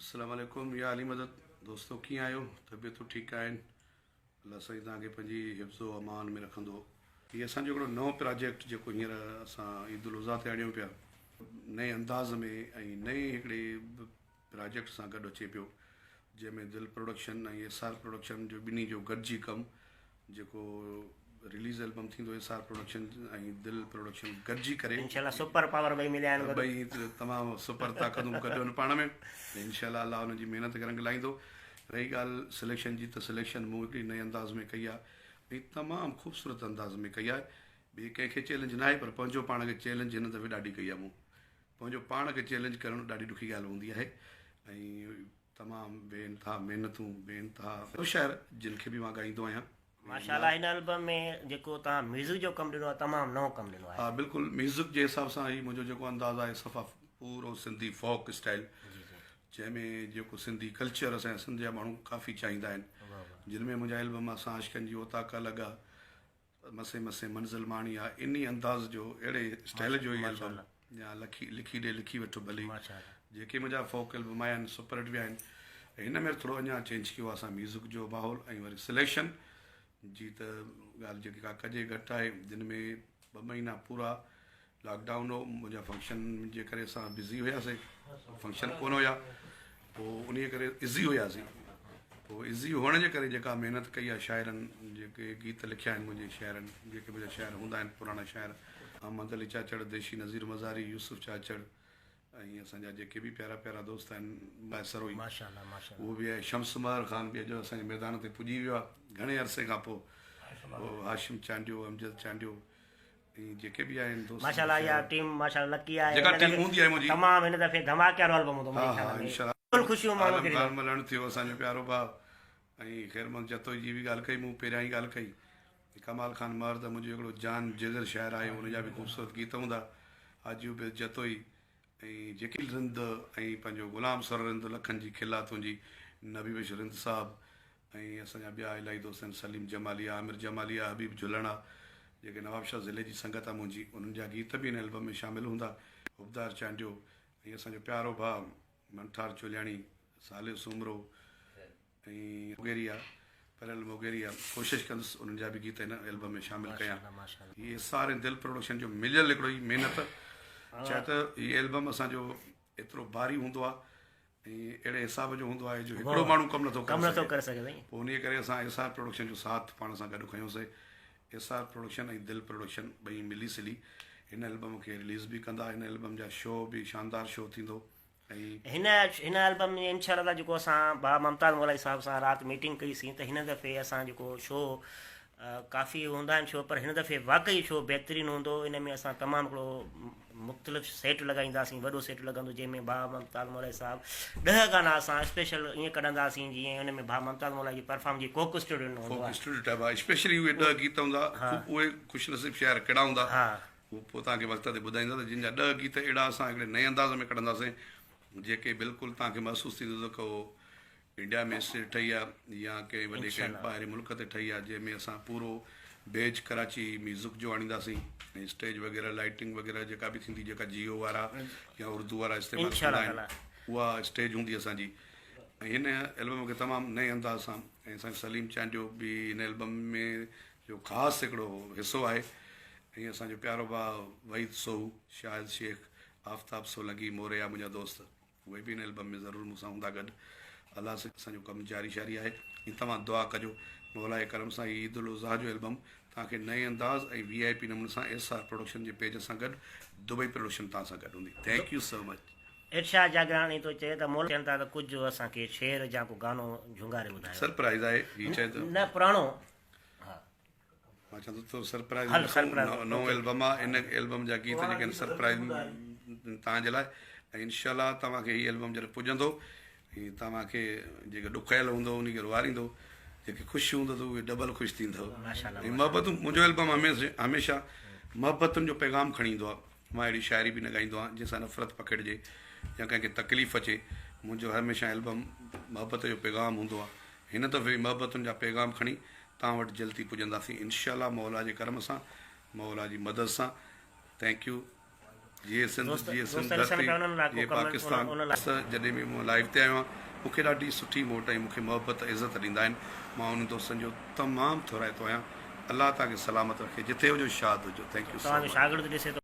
السلام عليڪم يا علي مدد دوستو ڪيئن آهيو طبيعتون ٺيڪ آهن الله سائين توهان کي پنهنجي حفظ و امان ۾ رکندو هي اسان جو هڪڙو نئون پراجيڪٽ جيڪو هينئر اسان عيد الاضحيٰ تي آڻيون پيا نئين انداز ۾ ۽ نئين هڪڙي پراجيڪٽ سان گڏ اچي پيو جنهن ۾ دل پروڊڪشن ۽ ايس آر پروڊڪشن جو ٻنهي جو گڏجي ڪم جيڪو رليز البم ٿيندو ايس آر پروڊڪشن ۽ دل پروڊڪشن گڏجي ڪري انشاء الله سپر پاور ٻئي مليا آهن گڏ ٻئي تمام سپر طاقتون گڏ آهن پاڻ ۾ انشاء الله الله انهن جي محنت کي رنگ لائيندو رهي ڳالهه سليڪشن جي ته سليڪشن مون هڪڙي نئين انداز ۾ ڪئي آهي ۽ تمام خوبصورت انداز ۾ ڪئي آهي ٻئي ڪنهن کي چئلينج ناهي پر پنهنجو پاڻ کي چئلينج هن دفعي ڏاڍي ڪئي آهي مون پنهنجو پاڻ کي چئلينج ڪرڻ ڏاڍي ڏکي ڳالهه هوندي آهي ۽ تمام بي انتها محنتون بي انتها سڀ شاعر جن کي به مان ڳائيندو آهيان. ماشاء الله هن البم ۾ جيڪو توهان ميوزڪ جو ڪم ڏنو آهي تمام نئون ڪم ڏنو آهي. ها بلڪل ميوزڪ جي حساب سان هي منهنجو جيڪو انداز آهي صفا پورو سنڌي فوڪ اسٽائل جنهن ۾ جيڪو سنڌي ڪلچر اسان جا سنڌ جا ماڻهو ڪافي چاهيندا آهن جن ۾ منهنجا البم اسان عاشقن جي اوطاق الڳ آ مسي مسي منزل ماڻي آ انهي انداز جو اهڙي اسٽائل جو هي البم يا لکي لکي ڏي لکي وٺ ڀلي جيڪي منهنجا فوڪ البم آيا آهن سپر هٽ ويا آهن هن ۾ ٿورو اڃا چينج ڪيو آ اسان ميوزڪ جو ماحول ۽ وري سليڪشن جي ته ڳالهه جيڪي ڪا ڪجي گهٽ آهي جن ۾ ٻه مهينا پورا لاڪ ڊائون هو منهنجا فنڪشن جي ڪري اسان بزي هياسي فنڪشن ڪونه هيا پوء انهي ڪري ازي هياسي پوء ازي هئڻ جي ڪري جيڪا محنت ڪئي آهي شاعرن جيڪي گيت لکيا آهن منهنجي شاعرن جيڪي منهنجا شاعر هوندا آهن پراڻا شاعر احمد علي چاچڙ ديشي نظير مزاري يوسف چاچڙ ۽ اسان جا جيڪي به پيارا پيارا دوست آهن ڀاء سروئي اهو به آهي شمس مهر خان به اڄ اسان جي ميدان تي پڄي ويو آهي گهڻي عرصي کان پوء هاشم چانڊيو امجد چانڊيو ۽ جيڪي به آهن دوست ماشاءالله اها ٽيم ماشاءالله لڪي آهي جيڪا ٽيم هوندي آهي منهنجي تمام هن دفعي ڌماڪي وارو البم هوندو منهنجي خيال ۾ انشاءالله فل خوشيون ماڻهو عالم خان ملڻ ٿيو اسان جو پيارو ڀاء ۽ خير محمد جتوئي جي به ڳالهه ڪئي مون پهريان ئي ڳالهه ڪئي ڪمال خان مهر ته منهنجو هڪڙو جان جگر شاعر آهي ان جا به خوبصورت گيت هوندا حاجي عبيد جتوئي ۽ جيڪي رند ۽ پنهنجو غلام سر رند لکن جي کلا تنهنجي نبي بخش رند صاحب ۽ اسان جا ٻيا الاهي دوست آهن سليم جمالي آ عامر جمالي آ حبيب جهلڻ آ جيڪي نوابشاهه ضلعي جي سنگت آ منهنجي انهن جا گيت به هن البم ۾ شامل هوندا حبدار چانڊيو ۽ اسان جو پيارو ڀاء منٺار چولياڻي صالح سومرو ۽ موگيري آ پريل موگيري آ ڪوشش ڪندس انهن جا به گيت هن البم ۾ شامل ڪيان هي ايس آر ۽ دل پروڊڪشن جو مليل هڪڙو هي محنت چاهي ته هي البم اسان جو ايترو باري هوندو آ ۽ اهڙي حساب جو هوندو آهي جو هڪڙو ماڻهو ڪم نٿو ڪم نٿو ڪري سگهي پوء انهيء ڪري اسان ايس آر پروڊڪشن جو ساٿ پاڻ سان گڏ کنيوسي ايس آر پروڊڪشن ۽ دل پروڊڪشن ٻئي ملي سلي هن البم کي رليز به ڪندا هن البم جا شو به شاندار شو ٿيندو ۽. هن هن البم ۾ انشاء الله جيڪو اسان ڀاء ممتاز مولائي صاحب سان رات ميٽنگ ڪئي سين ته هن دفعي اسان جيڪو شو ڪافي هوندا آهن شو پر هن دفعي واقعي شو بهترين هوندو ان ۾ اسان تمام هڪڙو مختلف سيٽ لڳائينداسين وڏو سيٽ لڳندو جنهن ۾ ڀاء ممتاز مولائي صاحب ڏهه گانا اسان اسپيشل ائين ڪڍنداسين جيئن ان ۾ ڀاء ممتاز مولائي جي پرفارم جي ڪوڪ اسٽوڊيو ڏنو هوندو ڪوڪ اسٽوڊيو ٽائپ اسپيشلي اهي ڏهه گيت هوندا اهي خوش نصيب شاعر ڪهڙا هوندا هو پوء توهان کي وقت تي ٻڌائيندا ته جن جا ڏهه گيت اهڙا اسان هڪڙي نئين انداز ۾ ڪڍنداسين جيڪي بلڪل توهان کي محسوس ٿيندو ته ڪو انڊيا ۾ اسٽيج ٺهي آ يا ڪنهن وڏي ڪنهن ٻاهرين ملڪ تي ٺهي آ جنهن ۾ اسان پورو بيچ ڪراچي ميوزڪ جو آڻينداسين ۽ اسٽيج وغيره لائٽنگ وغيره جيڪا به ٿيندي جيڪا جيو وارا يا اردو وارا استعمال ڪندا آهن اها اسٽيج هوندي اسان جي ۽ هن البم کي تمام نئين انداز سان ۽ اسان سليم چانڊيو به هن البم ۾ جو خاص هڪڙو حصو آهي ۽ اسان جو پيارو ڀاء وحيد سوهو شاهد شيخ آفتاب سولنگي موريا منهنجا دوست اهي به هن البم ۾ ضرور مون سان هوندا گڏ الله سائين اسان جو ڪم جاري شاري آهي ۽ توهان دعا ڪجو مولا جي ڪرم سان هي عيد الاضحيٰ جو البم توهان کي نئين انداز ۽ وي آء پي نموني سان ايس آر پروڊڪشن جي پيج سان گڏ دبئي پروڊڪشن توهان سان گڏ هوندي thank you سو مچ. ارشاد جاگيراڻي ٿو چئي ته مول چون ٿا ته ڪجهه اسان کي شعر يا ڪو گانو جهونگاري ٻڌايو. سرپرائز آهي هي چئي ته. نه پراڻو ها. مان چوان ٿو ٿورو سرپرائز نئون البم آ ان البم جا گيت جيڪي آهن سرپرائز توهان جي لاء ۽ انشاء الله توهان کي هي البم جڏهن پڄندو ۽ توهان کي جيڪي ڏکايل هوندو ان کي روئاريندو جيڪي خوش هوندو ته اهي ڊبل خوش ٿيندو ۽ محبتون منهنجو البم هميشه محبتن جو پيغام کڻي ايندو آ مان اهڙي شاعري به نه ڳائيندو آهيان جنهن سان نفرت پکڙجي يا ڪنهن کي تڪليف اچي منهنجو هميشه البم محبت جو پيغام هوندو آ هن دفعي محبتن جا پيغام کڻي توهان وٽ جلد ئي پڄنداسين انشاء الله مولا جي ڪرم سان مولا جي مدد سان thank you. جيئي سنڌ دوست جيئي سنڌ دوست ڏسن ڌرتي پيا انهن لاء ڪو جيئي ڪمينٽ پاڪستان انهن لاء. جڏهن به مان لائيو تي آيو آهيان مون کي ڏاڍي سٺي موٽ ۽ مون کي محبت عزت ڏيندا آهن مان انهن دوستن جو تمام ٿورائتو آهيان الله توهان کي سلامت رکي جتي هجو شاد هجو thank you سو توهان جو مچ. شاگرد ڏسي ٿو.